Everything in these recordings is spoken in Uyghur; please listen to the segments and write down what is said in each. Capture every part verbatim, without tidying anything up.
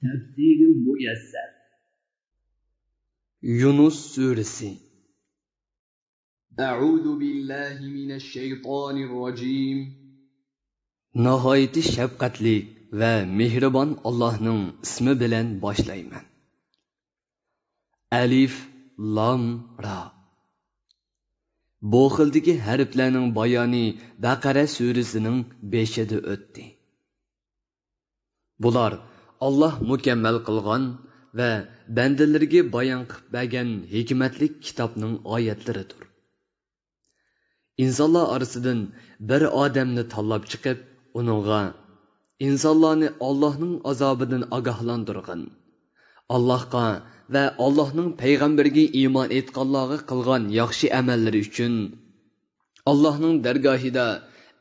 تەپسىرى مۇيەسسەر. يۇنۇس سۈرىسى. أعوذ بالله من الشيطان الرجيم. ناھايىتى شەپقەتلىك ۋە مېھرىبان ئاللاھنىڭ ئىسمى بىلەن باشلايمەن. ئەلىف، لام، را. بۇ خىلدىكى ھەرپلەرنىڭ بايانى بەقەرە سۈرىسىنىڭ بېشىدا ئۆتتى. بۇلار ئاللاھ مۇكەممەل قىلغان ۋە بەندىلىرىگە بايان قىلىپ بەرگەن ھېكمەتلىك كىتابنىڭ ئايەتلىرىدۇر. ئىنسانلار ئارىسىدىن بىر ئادەمنى تاللاپ چىقىپ، ئۇنىڭغا ئىنسانلارنى ئاللاھنىڭ ئازابىدىن ئاگاھلاندۇرغىن، ئاللاھقا ۋە ئاللاھنىڭ پەيغەمبىرىگە ئىمان ئېيتقانلارغا قىلغان ياخشى ئەمەللىرى ئۈچۈن ئاللاھنىڭ دەرگاھىدا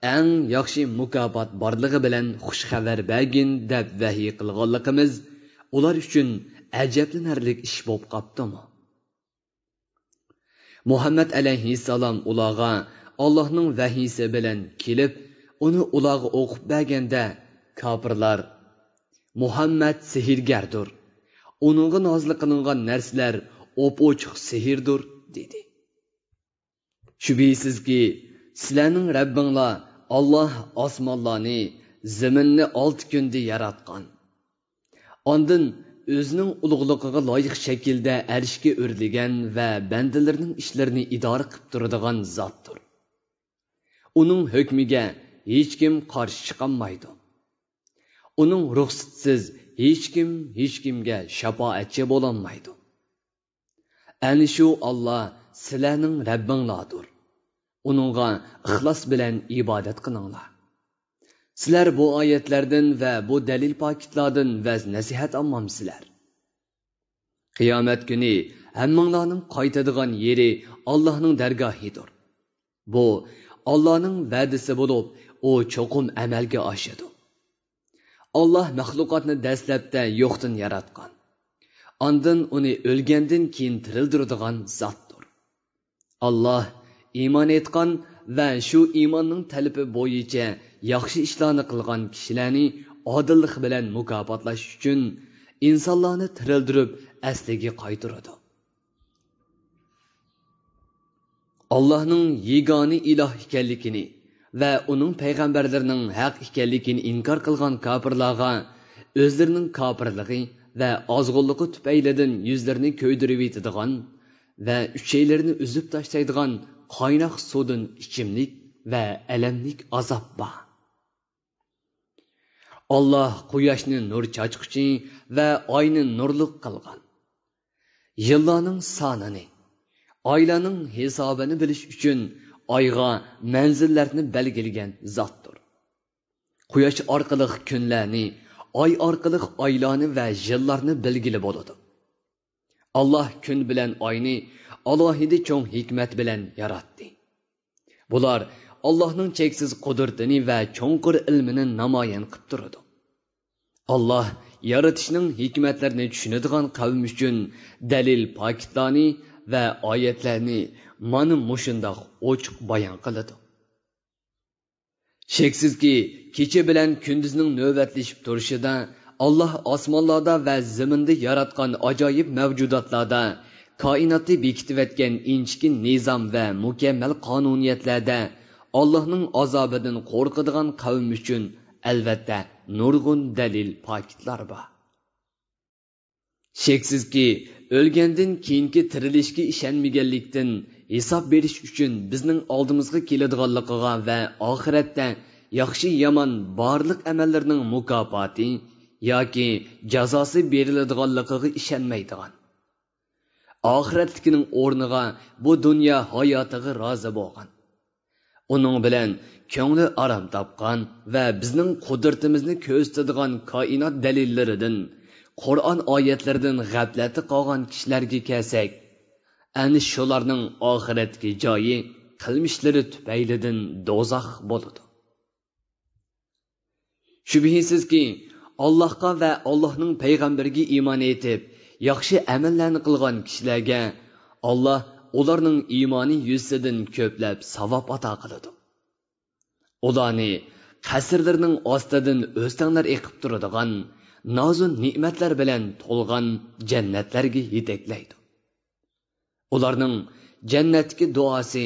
ئەڭ ياخشى مۇكاپات بارلىقى بىلەن خۇش خەۋەر بەرگىن، دەپ ۋەھىي قىلغانلىقىمىز ئۇلار ئۈچۈن ئەجەبلىنەرلىك ئىش بولۇپ قاپتۇمۇ؟ مۇھەممەد ئەلەيھىسسالام ئۇلارغا ئاللاھنىڭ ۋەھىيسى بىلەن كېلىپ، ئۇنى ئۇلارغا ئوقۇپ بەرگەندە، كاپىرلار، «مۇھەممەد سېھىرگەردۇر، ئۇنىڭغا نازىل قىلىنغان نەرسىلەر ئوپئوچۇق سېھىردۇر» دېدى. شۈبھىسىزكى، سىلەرنىڭ رەببىڭلار ئاللاھ ئاسمانلارنى، زېمىننى ئالتە كۈندە ياراتقان. ئاندىن ئۆزىنىڭ ئۇلۇغلۇقىغا لايىق شەكىلدە ئەرشكە ئۆرلىگەن ۋە بەندىلىرىنىڭ ئىشلىرىنى ئىدارە قىلىپ تۇرىدىغان زاتتۇر. ئۇنىڭ ھۆكمىگە ھېچكىم قارشى چىقالمايدۇ. ئۇنىڭ رۇخسىتىسىز ھېچكىم ھېچكىمگە شاپائەتچى بولالمايدۇ. ئەنە شۇ ئاللاھ سىلەرنىڭ رەببىڭلاردۇر. ئۇنىڭغا ئىخلاس بىلەن ئىبادەت قىلىڭلار. سىلەر بۇ ئايەتلەردىن ۋە بۇ دەلىل پاكىتلاردىن ۋەز نەسىھەت ئالمامسىلەر؟ قىيامەت كۈنى ھەممىڭلارنىڭ قايتىدىغان يېرى ئاللاھنىڭ دەرگاھىدۇر. بۇ ئاللاھنىڭ ۋەدىسى بولۇپ، ئۇ چوقۇم ئەمەلگە ئاشىدۇ. ئاللاھ مەخلۇقاتنى دەسلەپتە يوقتىن ياراتقان. ئاندىن ئۇنى ئۆلگەندىن كېيىن تىرىلدۈرىدىغان زاتتۇر. ئاللاھ ئىمان ئېيتقان ۋە شۇ ئىماننىڭ تەلىپى بويىچە ياخشى ئىشلارنى قىلغان كىشىلەرنى ئادىللىق بىلەن مۇكاپاتلاش ئۈچۈن ئىنسانلارنى تىرىلدۈرۈپ ئەسلىگە قايتۇرىدۇ. ئاللاھنىڭ يېگانە ئىلاھ ئىكەنلىكىنى ۋە ئۇنىڭ پەيغەمبەرلىرىنىڭ ھەق ئىكەنلىكىنى ئىنكار قىلغان كاپىرلارغا ئۆزلىرىنىڭ كاپىرلىقى ۋە ئازغۇنلۇقى تۈپەيلىدىن يۈزلىرىنى كۆيدۈرۈۋېتىدىغان ۋە ئۈچەيلىرىنى ئۈزۈپ تاشلايدىغان قايناق سۇدىن ئىچىملىك ۋە ئەلەملىك ئازاب بار. ئاللاھ قۇياشنى نۇر چاچقۇچى ۋە ئاينى نۇرلۇق قىلغان. يىللارنىڭ سانىنى، ئايلارنىڭ ھېسابىنى بىلىش ئۈچۈن ئايغا مەنزىللەرنى بەلگىلىگەن زاتتۇر. قۇياش ئارقىلىق كۈنلەرنى، ئاي ئارقىلىق ئايلارنى ۋە يىللارنى بىلگىلى بولىدۇ. ئاللاھ كۈن بىلەن ئاينى ئالاھىدە چوڭ ھېكمەت بىلەن ياراتتى. بۇلار ئاللاھنىڭ چەكسىز قۇدرىتىنى ۋە چوڭقۇر ئىلمىنى نامايان قىلىپ تۇرىدۇ. ئاللاھ يارىتىشنىڭ ھېكمەتلىرىنى چۈشىنىدىغان قەۋم ئۈچۈن دەلىل پاكىتلارنى ۋە ئايەتلەرنى مانا مۇشۇنداق ئوچۇق بايان قىلىدۇ. شەكسىزكى، كېچە بىلەن كۈندۈزنىڭ نۆۋەتلىشىپ تۇرۇشىدا، ئاللاھ ئاسمانلاردا ۋە زېمىندا ياراتقان ئاجايىپ مەۋجۇداتلاردا، كائىناتنى بېكىتىۋەتكەن ئىنچىكە نىزام ۋە مۇكەممەل قانۇنىيەتلەردە ئاللاھنىڭ ئازابىدىن قورقىدىغان قەۋم ئۈچۈن، ئەلۋەتتە، نۇرغۇن دەلىل پاكىتلار بار. شەكسىزكى، ئۆلگەندىن كېيىنكى تىرىلىشكە ئىشەنمىگەنلىكتىن، ھېساب بېرىش ئۈچۈن بىزنىڭ ئالدىمىزغا كېلىدىغانلىقىغا ۋە ئاخىرەتتە ياخشى-يامان بارلىق ئەمەللىرىنىڭ مۇكاپاتى ياكى جازاسى بېرىلىدىغانلىقىغا ئىشەنمەيدىغان، ئاخىرەتتىكىنىڭ ئورنىغا بۇ دۇنيا ھاياتىغا رازى بولغان، ئۇنىڭ بىلەن كۆڭلى ئارام تاپقان ۋە بىزنىڭ قۇدرىتىمىزنى كۆرسىتىدىغان كائىنات دەلىللىرىدىن، قۇرئان ئايەتلىرىدىن غەپلەتتە قالغان كىشىلەرگە كەلسەك، ئەنە شۇلارنىڭ ئاخىرەتتىكى جايى قىلمىشلىرى تۈپەيلىدىن دوزاخ بولىدۇ. شۈبھىسىزكى، ئاللاھقا ۋە ئاللاھنىڭ پەيغەمبىرىگە ئىمان ئېيتىپ، ياخشى ئەمەللەرنى قىلغان كىشىلەرگە ئاللاھ ئۇلارنىڭ ئىمانى يۈزىسىدىن كۆپلەپ ساۋاب ئاتا قىلىدۇ. ئۇلارنى قەسىرلىرىنىڭ ئاستىدىن ئۆستەڭلەر ئېقىپ تۇرىدىغان، نازۇ نېمەتلەر بىلەن تولغان جەننەتلەرگە يېتەكلەيدۇ. ئۇلارنىڭ جەننەتتىكى دۇئاسى،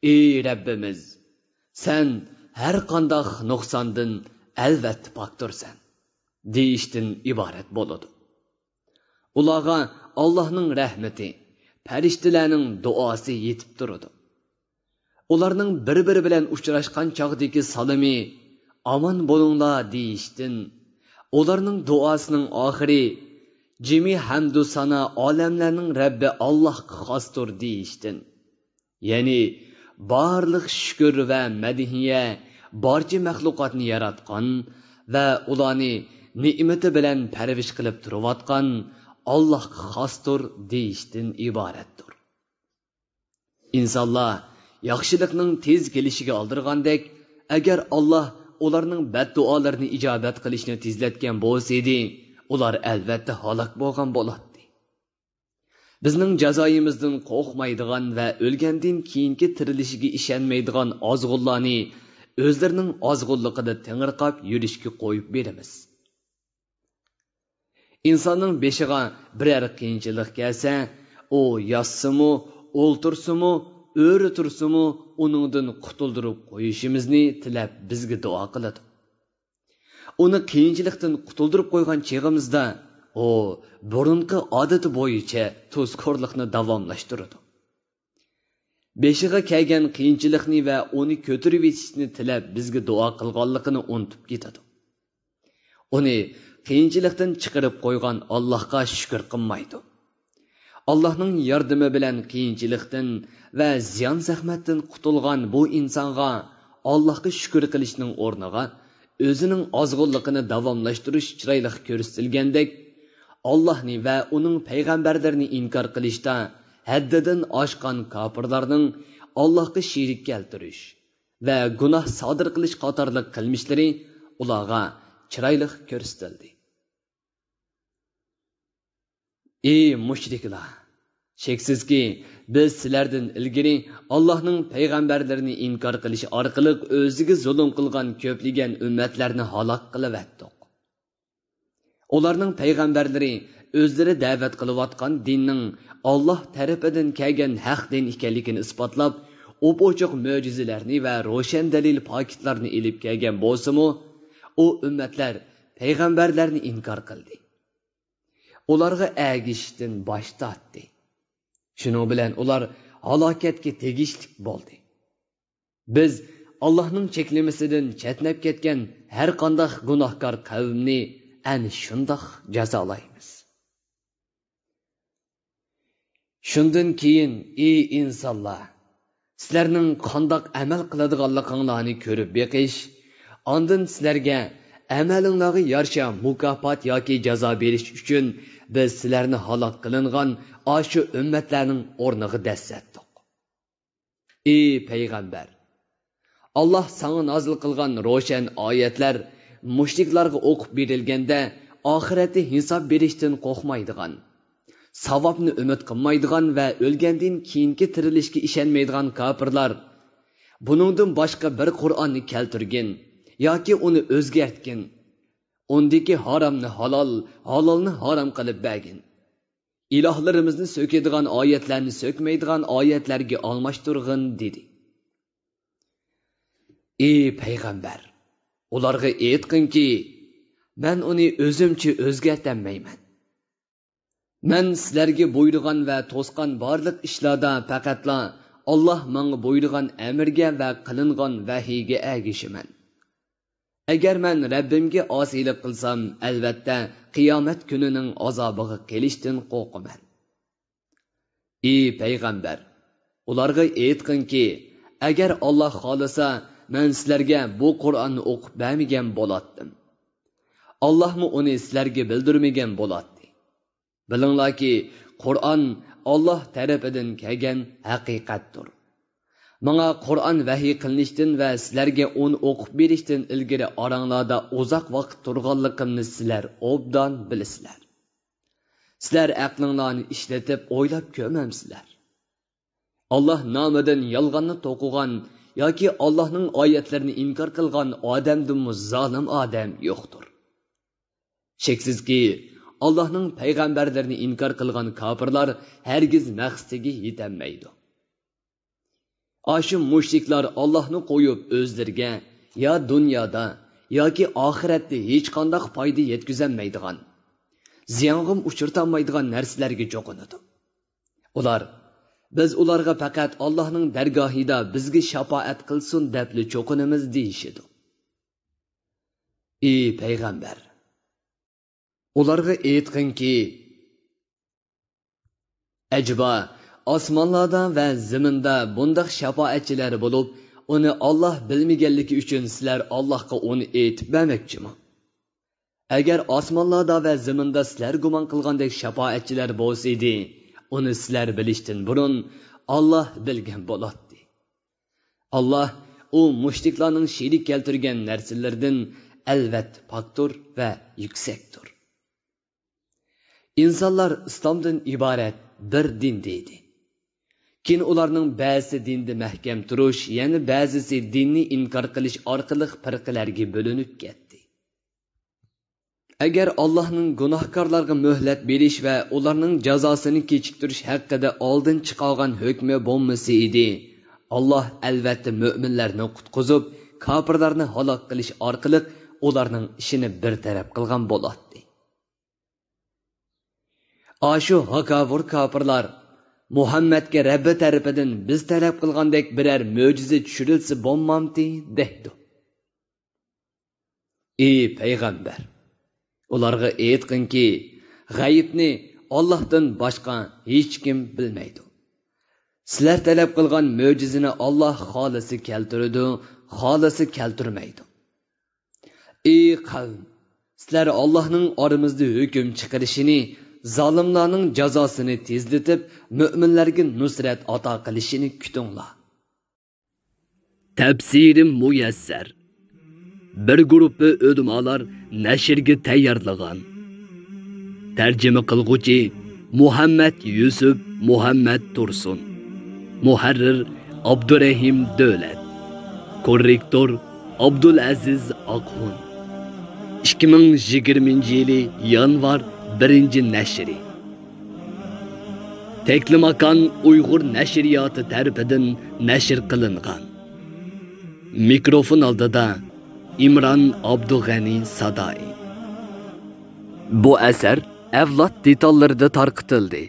«ئى رەببىمىز، سەن ھەر قانداق نۇقساندىن ئەلۋەتتە پاكتۇرسەن» دېيىشتىن ئىبارەت بولىدۇ. ئۇلارغا ئاللاھنىڭ رەھمىتى، پەرىشتىلەرنىڭ دۇئاسى يېتىپ تۇرىدۇ. ئۇلارنىڭ بىر-بىرى بىلەن ئۇچراشقان چاغدىكى سالىمى، «ئامان بولۇڭلار» دېيىشتىن، ئۇلارنىڭ دۇئاسىنىڭ ئاخىرى، «جىمى ھەمدۇ سانا ئالەملەرنىڭ رەببى ئاللاھقا خاستۇر» دېيىشتىن، يەنى بارلىق شۈكۈر ۋە مەدھىيە بارچە مەخلۇقاتنى ياراتقان ۋە ئۇلارنى نېمىتى بىلەن پەرۋىش قىلىپ تۇرۇۋاتقان ئاللاھقا خاستۇر دېيىشتىن ئىبارەتتۇر. ئىنسانلار ياخشىلىقنىڭ تېز كېلىشىگە ئالدىرىغاندەك، ئەگەر ئاللاھ ئۇلارنىڭ بەددۇئالىرىنى ئىجابەت قىلىشنى تېزلەتكەن بولسىدى، ئۇلار ئەلۋەتتە ھالاك بولغان بولاتتى. بىزنىڭ جازايىمىزدىن قورقمايدىغان ۋە ئۆلگەندىن كېيىنكى تىرىلىشىگە ئىشەنمەيدىغان ئازغۇنلارنى ئۆزلىرىنىڭ ئازغۇنلۇقىدا تېڭىرقاپ يۈرۈشكە قويۇپ بېرىمىز. ئىنساننىڭ بېشىغا بىرەر قىيىنچىلىق كەلسە، ئۇ ياتسىمۇ، ئولتۇرسىمۇ، ئۆرە تۇرسىمۇ، ئۇنىڭدىن قۇتۇلدۇرۇپ قويۇشىمىزنى تىلەپ بىزگە دۇئا قىلىدۇ. ئۇنى قىيىنچىلىقتىن قۇتۇلدۇرۇپ قويغان چېغىمىزدا، ئۇ بۇرۇنقى ئادىتى بويىچە تۇزكورلۇقنى داۋاملاشتۇرىدۇ. بېشىغا كەلگەن قىيىنچىلىقنى ۋە ئۇنى كۆتۈرۈۋېتىشنى تىلەپ بىزگە دۇئا قىلغانلىقىنى ئۇنتۇپ كېتىدۇ. ئۇنى قىيىنچىلىقتىن چىقىرىپ قويغان ئاللاھقا شۈكۈر قىلمايدۇ. ئاللاھنىڭ ياردىمى بىلەن قىيىنچىلىقتىن ۋە زىيان-زەخمەتتىن قۇتۇلغان بۇ ئىنسانغا ئاللاھقا شۈكۈر قىلىشنىڭ ئورنىغا ئۆزىنىڭ ئازغۇنلۇقىنى داۋاملاشتۇرۇش چىرايلىق كۆرسىتىلگەندەك، ئاللاھنى ۋە ئۇنىڭ پەيغەمبەرلىرىنى ئىنكار قىلىشتا ھەددىدىن ئاشقان كاپىرلارنىڭ ئاللاھقا شېرىك كەلتۈرۈش ۋە گۇناھ سادىر قىلىش قاتارلىق قىلمىشلىرى ئۇلارغا چىرايلىق كۆرسىتىلدى. ئى مۇشرىكلار! شەكسىزكى، بىز سىلەردىن ئىلگىرى ئاللاھنىڭ پەيغەمبەرلىرىنى ئىنكار قىلىش ئارقىلىق ئۆزىگە زۇلۇم قىلغان كۆپلىگەن ئۈممەتلەرنى ھالاك قىلىۋەتتۇق. ئۇلارنىڭ پەيغەمبەرلىرى ئۆزلىرى دەۋەت قىلىۋاتقان دىننىڭ ئاللاھ تەرىپىدىن كەلگەن ھەق دىن ئىكەنلىكىنى ئىسپاتلاپ، ئوپئوچۇق مۆجىزىلەرنى ۋە روشەن دەلىل پاكىتلارنى ئېلىپ كەلگەن بولسىمۇ، ئۇ ئۈممەتلەر پەيغەمبەرلەرنى ئىنكار قىلدى. ئۇلارغا ئەگىشىشتىن باش تارتتى. شۇنىڭ بىلەن ئۇلار ھالاكەتكە تېگىشلىك بولدى. بىز ئاللاھنىڭ چەكلىمىسىدىن چەتنەپ كەتكەن ھەر قانداق گۇناھكار قەۋمنى ئەنە شۇنداق جازالايمىز. شۇندىن كېيىن، ئى ئىنسانلار، سىلەرنىڭ قانداق ئەمەل قىلىدىغانلىقىڭلارنى كۆرۈپ بېقىش، ئاندىن سىلەرگە ئەمەلىڭلارغا يارىشا مۇكاپات ياكى جازا بېرىش ئۈچۈن بىز سىلەرنى ھالاك قىلىنغان ئاشۇ ئۈممەتلەرنىڭ ئورنىغا دەسسەتتۇق. ئى پەيغەمبەر! ئاللاھ ساڭا نازىل قىلغان روشەن ئايەتلەر مۇشرىكلارغا ئوقۇپ بېرىلگەندە، ئاخىرەتتە ھېساب بېرىشتىن قورقمايدىغان، ساۋابنى ئۈمىد قىلمايدىغان ۋە ئۆلگەندىن كېيىنكى تىرىلىشكە ئىشەنمەيدىغان كاپىرلار بۇنىڭدىن باشقا بىر قۇرئاننى كەلتۈرگىن ياكى ئۇنى ئۆزگەرتكىن. ئۇندىكى ھارامنى ھالال، ھالالنى ھارام قىلىپ بەرگىن. ئىلاھلىرىمىزنى سۆكىدىغان ئايەتلەرنى سۆكمەيدىغان ئايەتلەرگە ئالماشتۇرغىن، دېدى. ئى پەيغەمبەر، ئۇلارغا ئېيتقىنكى، مەن ئۇنى ئۆزۈمچە ئۆزگەرتەلمەيمەن. مەن سىلەرگە بۇيرۇغان ۋە توسقان بارلىق ئىشلاردا پەقەتلا ئاللاھ ماڭا بۇيرۇغان ئەمرگە ۋە قىلىنغان ۋەھىيگە ئەگىشىمەن. ئەگەر مەن رەببىمگە ئاسىيلىق قىلسام، ئەلۋەتتە، قىيامەت كۈنىنىڭ ئازابىغا قېلىشتىن قورقىمەن. ئى پەيغەمبەر، ئۇلارغا ئېيتقىنكى، ئەگەر ئاللاھ خالىسا، مەن سىلەرگە بۇ قۇرئاننى ئوقۇپ بەرمىگەن بولاتتىم. ئاللاھمۇ ئۇنى سىلەرگە بىلدۈرمىگەن بولاتتى. بىلىڭلاركى، قۇرئان ئاللاھ تەرىپىدىن كەلگەن ھەقىقەتتۇر. ماڭا قۇرئان ۋەھىي قىلىنىشتىن ۋە سىلەرگە ئۇنى ئوقۇپ بېرىشتىن ئىلگىرى ئاراڭلاردا ئۇزاق ۋاقىت تۇرغانلىقىمنى سىلەر ئوبدان بىلىسىلەر. سىلەر ئەقلىڭلارنى ئىشلىتىپ ئويلاپ كۆرمەمسىلەر؟ ئاللاھ نامىدىن يالغاننى توقۇغان ياكى ئاللاھنىڭ ئايەتلىرىنى ئىنكار قىلغان ئادەمدىنمۇ زالىم ئادەم يوقتۇر. شەكسىزكى، ئاللاھنىڭ پەيغەمبەرلىرىنى ئىنكار قىلغان كاپىرلار ھەرگىز مەقسىتىگە يېتەلمەيدۇ. ئاشۇ مۇشرىكلار ئاللاھنى قويۇپ ئۆزلىرىگە يا دۇنيادا ياكى ئاخىرەتتە ھېچقانداق پايدا يەتكۈزەلمەيدىغان، زىيانغىمۇ ئۇچرىتالمايدىغان نەرسىلەرگە چوقۇنىدۇ. ئۇلار، «بىز ئۇلارغا پەقەت ئاللاھنىڭ دەرگاھىدا بىزگە شاپائەت قىلسۇن دەپلا چوقۇنىمىز» دېيىشىدۇ. ئى پەيغەمبەر! ئۇلارغا ئېيتقىنكى، ئەجەبا، ئاسمانلاردا ۋە زېمىندا بۇنداق شاپائەتچىلەر بولۇپ، ئۇنى ئاللاھ بىلمىگەنلىكى ئۈچۈن سىلەر ئاللاھقا ئۇنى ئېيتىپ بەرمەكچىمۇ؟ ئەگەر ئاسمانلاردا ۋە زېمىندا سىلەر گۇمان قىلغاندەك شاپائەتچىلەر بولسىدى، ئۇنى سىلەر بىلىشتىن بۇرۇن ئاللاھ بىلگەن بولاتتى. ئاللاھ ئۇ مۇشرىكلارنىڭ شېرىك كەلتۈرگەن نەرسىلىرىدىن ئەلۋەتتە پاكتۇر ۋە يۈكسەكتۇر. ئىنسانلار ئىسلامدىن ئىبارەت بىر دىندا ئىدى. كېيىن ئۇلارنىڭ بەزىسى دىندا مەھكەم تۇرۇش، يەنە بەزىسى دىننى ئىنكار قىلىش ئارقىلىق پىرقىلەرگە بۆلۈنۈپ كەتتى. ئەگەر ئاللاھنىڭ گۇناھكارلارغا مۆھلەت بېرىش ۋە ئۇلارنىڭ جازاسىنى كېچىكتۈرۈش ھەققىدە ئالدىن چىقارغان ھۆكمى بولمىسا ئىدى، ئاللاھ ئەلۋەتتە مۆمىنلەرنى قۇتقۇزۇپ، كاپىرلارنى ھالاك قىلىش ئارقىلىق ئۇلارنىڭ ئىشىنى بىر تەرەپ قىلغان بولاتتى. ئاشۇ ھاكاۋۇر كاپىرلار، «مۇھەممەدكە رەببى تەرىپىدىن بىز تەلەپ قىلغاندەك بىرەر مۆجىزە چۈشۈرۈلسە بولمامتى؟» دەيدۇ. ئى پەيغەمبەر! ئۇلارغا ئېيتقىنكى، غەيىبنى ئاللاھتىن باشقا ھېچكىم بىلمەيدۇ. سىلەر تەلەپ قىلغان مۆجىزىنى ئاللاھ خالىسا كەلتۈرىدۇ، خالىسا كەلتۈرمەيدۇ. ئى قەۋم! سىلەر ئاللاھنىڭ ئارىمىزدا ھۆكۈم چىقىرىشىنى، زالىملارنىڭ جازاسىنى تېزلىتىپ، مۆمىنلەرگە نۇسرەت ئاتا قىلىشىنى كۈتۈڭلار. تەپسىرى مۇيەسسەر. بىر گۇرۇپپا ئۆلىمالار نەشرگە تەييارلىغان. تەرجىمە قىلغۇچى مۇھەممەد يۈسۈپ مۇھەممەد تۇرسۇن. مۇھەررىر ئابدۇرەھىم دۆلەت. كوررېكتور ئابدۇلئەزىز ئاقخۇن. ئىككى مىڭ يىگىرمىنچى يىلى يانۋار بىرىنچى نەشرى. تەكلىماكان ئۇيغۇر نەشرىياتى تەرىپىدىن نەشر قىلىنغان. مىكروفون ئالدىدا ئىمران ئابدۇغەنى سادائى. بۇ ئەسەر ئەۋلاد دېتاللىرىدا تارقىتىلدى.